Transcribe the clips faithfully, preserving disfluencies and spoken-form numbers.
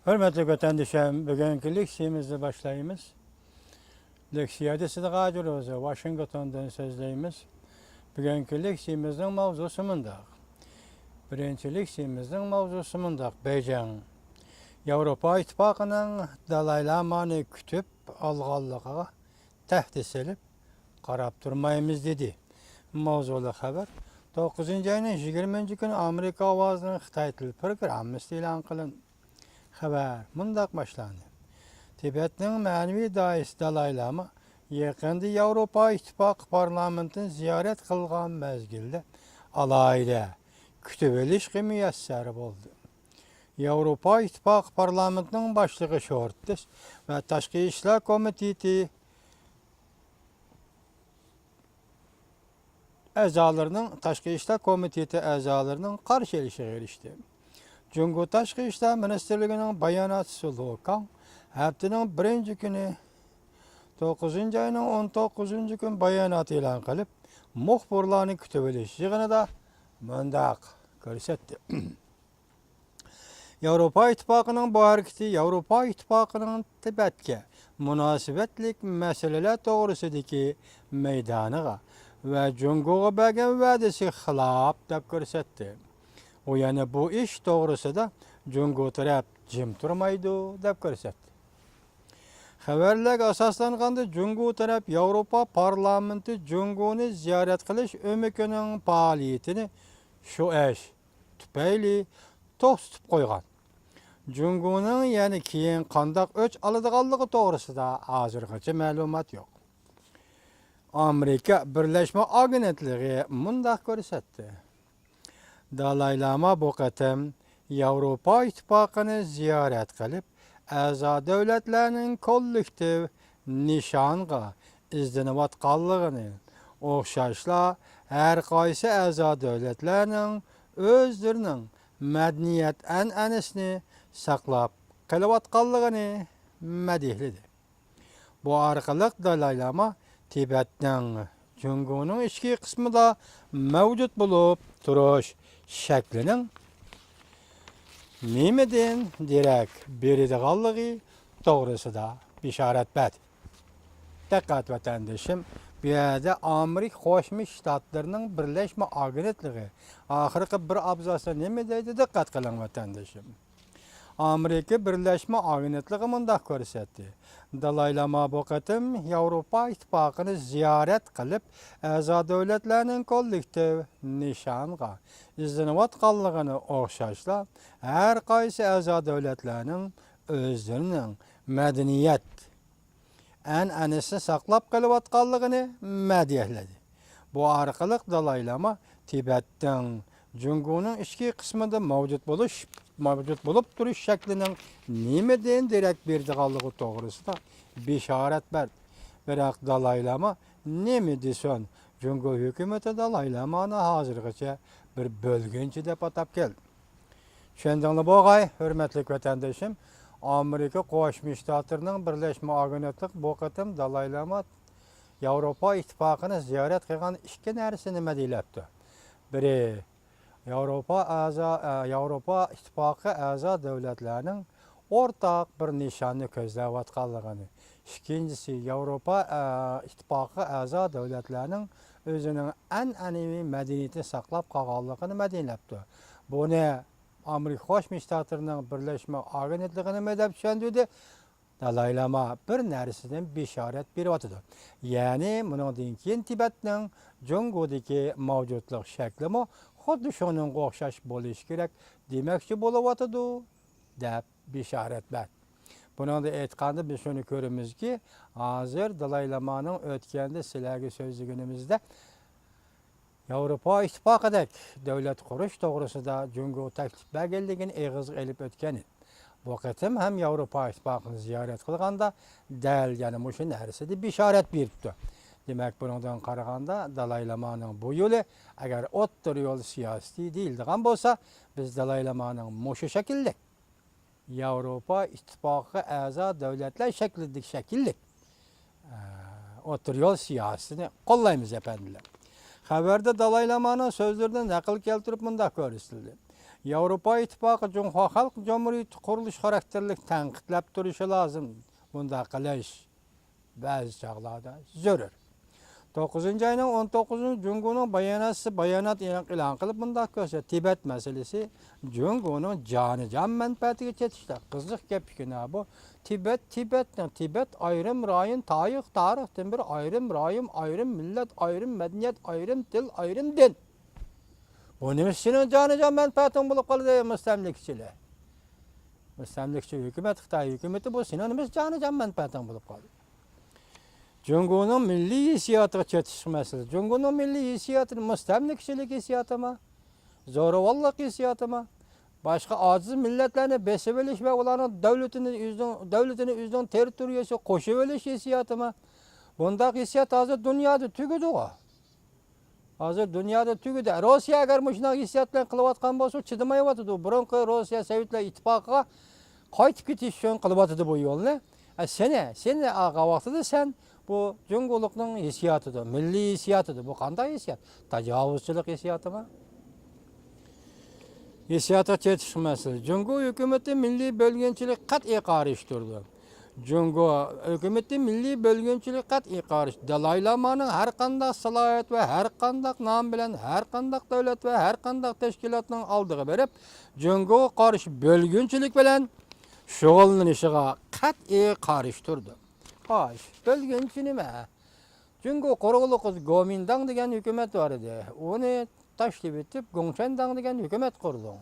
ھۆرمەتلىك ۋەتەندىشىم، بۈگۈنكى لېكسىيىمىزنى باشلايمىز. لېكسىيەدە سىدىق ھاجى روزى، ۋاشىنگتوندىن سۆزلەيمىز. بۈگۈنكى لېكسىيىمىزنىڭ ماۋزۇسى مۇنداق. بىرىنچى لېكسىيىمىزنىڭ ماۋزۇسى مۇنداق. بېيجىڭ ياۋروپا ئىتتىپاقىنىڭ دالاي لامانى كۈتۈپ ئالغانلىقىغا تەھدىت سېلىپ قاراپ تۇرمايمىز، دېدى. ماۋزۇلۇق خەۋەر. توققۇزىنچى ئاينىڭ يىگىرمىنچى كۈنى ئامېرىكا ئاۋازىنىڭ خىتاي تىل پروگراممىسىدا ئېلان قىلىندى. خەۋەر مۇنداق باشلاندى. تىبەتنىڭ مەنىۋى داھىيسى دالاي لاما يېقىندا ياۋروپا ئىتتىپاقى پارلامېنتىنى زىيارەت قىلغان مەزگىلدە ئالاھىدە كۈتۈۋېلىشقا مۇيەسسەر بولدى. ياۋروپا ئىتتىپاقى پارلامېنتىنىڭ باشلىقى شورتىس ۋە تاشقى ئىشلار كومىتېتى ئەزالىرىنىڭ، تاشقى ئىشلار كومىتېتى ئەزالىرىنىڭ قارشى ئېلىشىغا ئېرىشتى. جۇڭگو تاشقى ئىشلار مىنىستىرلىكىنىڭ باياناتچىسى لو كاڭ ھەپتىنىڭ بىرىنچى كۈنى، توققۇزىنچى ئاينىڭ ئون توققۇزىنچى كۈنى بايانات ئېلان قىلىپ، مۇخبىرلارنى كۈتۈۋېلىش يىغىنىدا مۇنداق كۆرسەتتى. ياۋروپا ئىتتىپاقىنىڭ بۇ ھەرىكىتى ياۋروپا ئىتتىپاقىنىڭ تىبەتكە مۇناسىۋەتلىك مەسىلىلەر توغرىسىدىكى مەيدانىغا ۋە جۇڭگوغا بەرگەن ۋەدىسىگە خىلاپ، دەپ كۆرسەتتى. ئۇ يەنە بۇ ئىش توغرىسىدا جۇڭگو تەرەپ جىم تۇرمايدۇ، دەپ كۆرسەتتى. خەۋەرلەرگە ئاساسلانغاندا، جۇڭگو تەرەپ ياۋروپا پارلامېنتى جۇڭگونى زىيارەت قىلىش ئۆمىكىنىڭ پائالىيىتىنى شۇ ئىش تۈپەيلى توختىتىپ قويغان. جۇڭگونىڭ يەنە كېيىن قانداق ئۆچ ئالىدىغانلىقى توغرىسىدا ھازىرغىچە مەلۇمات يوق. ئامېرىكا بىرلەشمە ئاگېنتلىقى مۇنداق كۆرسەتتى. دالاي لاما بۇ قېتىم ياۋروپا ئىتتىپاقىنى زىيارەت قىلىپ، ئەزا دۆلەتلەرنىڭ كوللېكتىپ نىشانغا ئىزدىنىۋاتقانلىقىنى، ئوخشاشلا ھەر قايسى ئەزا دۆلەتلەرنىڭ ئۆزلىرىنىڭ مەدەنىيەت ئەنئەنىسىنى ساقلاپ قېلىۋاتقانلىقىنى مەدھىيەلىدى. بۇ ئارقىلىق دالاي لاما تىبەتنىڭ جۇڭگونىڭ ئىچكى قىسمىدا مەۋجۇت بولۇپ تۇرۇش شەكلىنىڭ نېمىدىن دېرەك بېرىدىغانلىقى توغرىسىدا بېشارەت بەردى. دىققەت ۋەتەندىشىم، بۇ يەردە ئامېرىكا قوشما شتاتلىرىنىڭ بىرلەشمە ئاگېنتلىقى ئاخىرقى بىر ئابزاستا نېمە دەيدۇ، دىققەت قىلىڭ ۋەتەندىشىم. ئامېرىكا بىرلەشمە ئاگېنتلىقى مۇنداق كۆرسەتتى. دالاي لاما بۇ قېتىم ياۋروپا ئىتتىپاقىنى زىيارەت قىلىپ، ئەزا دۆلەتلەرنىڭ كوللېكتىپ نىشانغا ئىزدىنىۋاتقانلىقىنى، ئوخشاشلا ھەر قايسى ئەزا دۆلەتلەرنىڭ ئۆزلىرىنىڭ مەدەنىيەت ئەنئەنىسىنى ساقلاپ قېلىۋاتقانلىقىنى مەدھىيەلىدى. بۇ ئارقىلىق دالاي لاما تىبەتنىڭ جۇڭگونىڭ ئىچكى قىسمىدا مەۋجۇت بولۇش، مەۋجۇت بولۇپ تۇرۇش شەكلىنىڭ نېمىدىن دېرەك بېرىدىغانلىقى توغرىسىدا بېشارەت بەردى. بىراق دالاي لاما نېمە دېسۇن، جۇڭگو ھۆكۈمىتى دالاي لامانى ھازىرغىچە بىر بۆلگۈنچى دەپ ئاتاپ كەلدى. چۈشەندىڭلار بولغاي، ھۆرمەتلىك ۋەتەندىشىم، ئامېرىكا قوشما شتاتلىرىنىڭ بىرلەشمە ئاگېنتلىقى بۇ قېتىم دالاي لاما ياۋروپا ئىتتىپاقىنى زىيارەت قىلغان ئىككى نەرسىنى مەدھىيەلەپتۇ. بىرى، ياۋروپا ئەزا، ئە، ياۋروپا ئىتتىپاقى ئەزا دۆلەتلەرنىڭ ئورتاق بىر نىشاننى كۆزلەۋاتقانلىقىنى، ئىككىنچىسى، ياۋروپا، ئە، ئىتتىپاقى ئەزا دۆلەتلەرنىڭ ئۆزىنىڭ ئەنئەنىۋى مەدەنىيىتىنى ساقلاپ قالغانلىقىنى مەدھىيەلەپتۇ. بۇنى ئامېرىكا قوشما شتاتلىرىنىڭ بىرلەشمە ئاگېنتلىقى نېمە دەپ چۈشەندۈردى؟ دالاي لاما بىر نەرسىدىن بېشارەت بېرىۋاتىدۇ. يەنى مۇنىڭدىن كېيىن تىبەتنىڭ جۇڭگودىكى مەۋجۇتلۇق شەكلىمۇ خۇددى شۇنىڭغا ئوخشاش بولۇشى كېرەك دېمەكچى بولۇۋاتىدۇ، دەپ بېشارەت بەردى. بۇنىڭدا ئېيتقاندا، بىز شۇنى كۆرىمىزكى، ھازىر دالاي لامانىڭ ئۆتكەندە سىلەرگە سۆزلىگىنىمىزدە، ياۋروپا ئىتتىپاقىدەك دۆلەت قۇرۇش توغرىسىدا جۇڭگو تەكلىپ بەرگەنلىكىنى ئېغىزغا ئېلىپ ئۆتكەن ئىدى. بۇ قېتىم ھەم ياۋروپا ئىتتىپاقىنى زىيارەت قىلغاندا دەل يەنە مۇشۇ نەرسىدە بېشارەت بېرىپتۇ. دېمەك، بۇنىڭدىن قارىغاندا، دالاي لامانىڭ بۇ يولى ئەگەر ئوتتۇرا يول سىياسىتى دېيىلىدىغان بولسا، بىز دالاي لامانىڭ مۇشۇ شەكىللىك ياۋروپا ئىتتىپاقىغا ئەزا دۆلەتلەر شەكلىدىكى شەكىللىك، ئە، ئوتتۇرا يول سىياسىتىنى قوللايمىز، ئەپەندىلەر. خەۋەردە دالاي لامانىڭ سۆزلىرىدىن نەقىل كەلتۈرۈپ مۇنداق كۆرسىتىلدى. ياۋروپا ئىتتىپاقى جۇڭخۇا خەلق جۇمھۇرىيىتى قۇرۇلۇش خاراكتېرلىك تەنقىدلەپ تۇرۇشى لازىم. بۇنداق قىلىش بەزى چاغلاردا زۆرۈر. توققۇزىنچى ئاينىڭ ئون توققۇزىنى جۇڭگونىڭ باياناتچىسى بايانات ئېلان قىلىپ مۇنداق كۆرسەتتى، تىبەت مەسىلىسى جۇڭگونىڭ جانىجان مەنپەئەتىگە چېتىشلىق. قىزىق گەپ ئىكەن ھە بۇ. تىبەت، تىبەتنىڭ، تىبەت ئايرىم رايون، تايىق تارىختىن بىر ئايرىم رايون، ئايرىم مىللەت، ئايرىم مەدەنىيەت، ئايرىم تىل، ئايرىم دىن. بۇ نېمە سېنىڭ جانىجان مەنپەئەتىڭ بولۇپ قالدى، مۇستەملىكىچىلەر؟ مۇستەملىكىچى ھۆكۈمەت، خىتاي ھۆكۈمىتى، بۇ سېنىڭ نېمە جانىجان مەنپەئەتىڭ بولۇپ قالدى؟ جۇڭگونىڭ مىللىي ھېسسىياتىغا چېتىشلىق مەسىلە. جۇڭگونىڭ مىللىي ھېسسىياتى مۇستەملىكىچىلىك ھېسسىياتىمۇ؟ زورىۋاللىق ھېسسىياتىمۇ؟ باشقا ئاجىز مىللەتلەرنى بېسىۋېلىش ۋە ئۇلارنىڭ دۆلىتىنى ئۆزىنىڭ، دۆلىتىنى ئۆزىنىڭ تېررىتورىيىسىغا قوشۇۋېلىش ھېسسىياتىمۇ؟ بۇنداق ھېسسىيات ھازىر دۇنيادا تۈگىدىغۇ. ھازىر دۇنيادا تۈگىدى. روسىيە ئەگەر مۇشۇنداق ھېسسىيات بىلەن قىلىۋاتقان بولسا، چىدىمايۋاتىدۇ. بۇرۇنقى روسىيە سوۋېتلار ئىتتىپاقىغا قايتىپ كېتىش ئۈچۈن قىلىۋاتىدۇ بۇ يولنى. ئە، سېنى، سېنى ئالغان ۋاقتىدا سەن بۇ جۇڭگولۇقنىڭ ھېسسىياتىدۇر، مىللىي ھېسسىياتىدۇر. بۇ قانداق ھېسسىيات؟ تاجاۋۇزچىلىق ھېسسىياتىمۇ؟ ھېسسىياتقا چېتىشلىق مەسىلە. جۇڭگو ھۆكۈمىتى مىللىي بۆلگۈنچىلىككە قەتئىي قارشى تۇرىدۇ. جۇڭگو ھۆكۈمىتى مىللىي بۆلگۈنچىلىككە قەتئىي قارشى. دالاي لامانىڭ ھەر قانداق سالاھىيەت ۋە ھەر قانداق نام بىلەن ھەر قانداق دۆلەت ۋە ھەر قانداق تەشكىلاتنىڭ ئالدىغا بېرىپ، جۇڭگوغا قارشى بۆلگۈنچىلىك بىلەن شۇغۇللىنىشىغا قەتئىي قارشى تۇرىدۇ. خوش، بۆلگۈنچى نېمە؟ جۇڭگو قۇرغۇلۇقىدا گومىنداڭ دېگەن ھۆكۈمەت بار ئىدى. ئۇنى تاشلىۋېتىپ، گوڭچەنداڭ دېگەن ھۆكۈمەت قۇردۇڭ.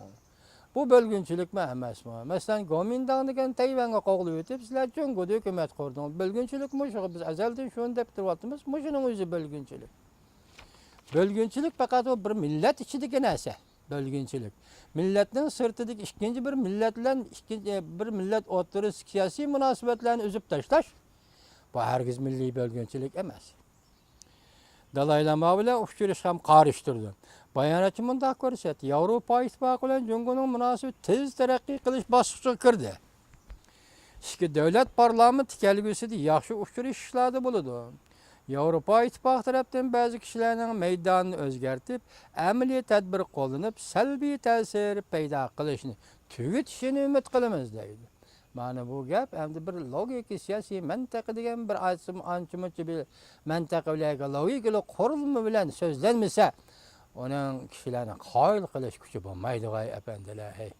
بۇ بۆلگۈنچىلىكمۇ ئەمەسمۇ؟ مەسىلەن، گومىنداڭ دېگەن تەيۋەنگە قوغلىۋېتىپ، سىلەر جۇڭگودا ھۆكۈمەت قۇردۇڭ. بۆلگۈنچىلىك مۇشۇ، بىز ئەزەلدىن شۇنى دەپ تۇرۇۋاتىمىز، مۇشۇنىڭ ئۆزى بۆلگۈنچىلىك. بۆلگۈنچىلىك پەقەت ئۇ بىر مىللەت ئىچىدىكى نەرسە. بۆلگۈنچىلىك. مىللەتنىڭ سىرتىدىكى ئىككىنچى بىر مىللەت بىلەن ئىككىنچى، بىر مىللەت ئوتتۇرىسىدىكى سىياسىي مۇناسىۋەتلەرنى ئۈزۈپ تاشلاش، بۇ ھەرگىز مىللىي بۆلگۈنچىلىك ئەمەس. دالاي لاما بىلەن ئۇچرىشىشقا قارشى تۇرىدۇ. باياناتچى مۇنداق كۆرسەتتى، ياۋروپا ئىتتىپاقى بىلەن جۇڭگونىڭ مۇناسىۋىتى تېز تەرەققىي قىلىش باسقۇچىغا كىردى. ئىككى دۆلەت پارلامېنت كەلگۈسىدە ياخشى ئۇچرىشىشلاردا بولىدۇ. ياۋروپا ئىتتىپاقى تەرەپتىن بەزى كىشىلەرنىڭ مەيدانىنى ئۆزگەرتىپ، ئەمەلىي تەدبىر قوللىنىپ، سەلبىي تەسىر پەيدا قىلىشنى تۈگىتىشىنى ئۈمىد قىلىمىز، دەيدۇ. مانا بۇ گەپ ئەمدى بىر لوگىكا سىياسىي مەنتىقى دېگەن بىر ئانچە-، ئانچە-مۇنچە بىر مەنتىقە بىلەن لوگىكىلىق قۇرۇلما بىلەن سۆزلەنمىسە، ئۇنىڭ كىشىلەرنى قايىل قىلىش كۈچى بولمايدىغاي، ئەپەندىلەر، ھەي.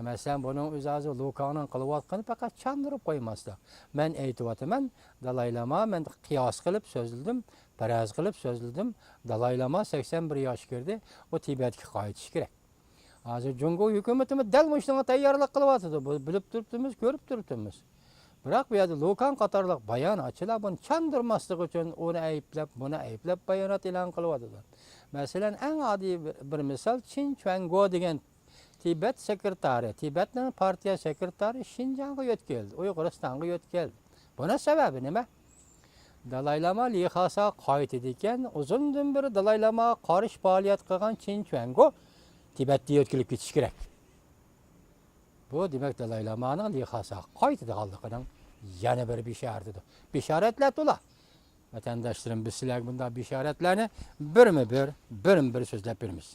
مەسىلەن، بۇنىڭ ئۆزى ھازىر لۇكاڭنىڭ قىلىۋاتقىنى پەقەت چاندۇرۇپ قويماسلىق. مەن ئېيتىۋاتىمەن، دالاي لاما، مەن قىياس قىلىپ سۆزلىدىم، پەرەز قىلىپ سۆزلىدىم. دالاي لاما سەكسەن بىر ياشقا كىردى، ئۇ تىبەتكە قايتىشى كېرەك. ھازىر جۇڭگو ھۆكۈمىتىمۇ دەل مۇشۇنىڭغا تەييارلىق قىلىۋاتىدۇ. بۇ بىلىپ تۇرۇپتىمىز، كۆرۈپ تۇرۇپتىمىز. بىراق بۇ يەردە لۇكاڭ قاتارلىق باياناتچىلار بۇنى چاندۇرماسلىق ئۈچۈن ئۇنى ئەيىبلەپ، بۇنى ئەيىبلەپ بايانات ئېلان قىلىۋاتىدۇ. مەسىلەن، ئەڭ ئاددىي بىر، بىر مىسال، چىن چۈەنگو دېگەن تىبەت سېكرېتارى، تىبەتنىڭ پارتىيە سېكرېتارى شىنجاڭغا يۆتكەلدى، ئۇيغۇرىستانغا يۆتكەلدى. بۇنىڭ سەۋەبى نېمە؟ دالاي لاما لىخاساغا قايتىدىكەن، ئۇزۇندىن بېرى دالاي لاماغا قارشى پائالىيەت قىلغان چىن چۈەنگو تىبەتتىن يۆتكىلىپ كېتىشى كېرەك. بۇ، دېمەك، دالاي لامانىڭ لىخاساغا قايتىدىغانلىقىنىڭ يەنە بىر بېشارىتىدۇر. بېشارەتلەر تولا. ۋەتەنداشلىرىم، بىز سىلەرگە بۇنداق بېشارەتلەرنى بىرمۇ بىر، بىرمۇ بىر سۆزلەپ بېرىمىز.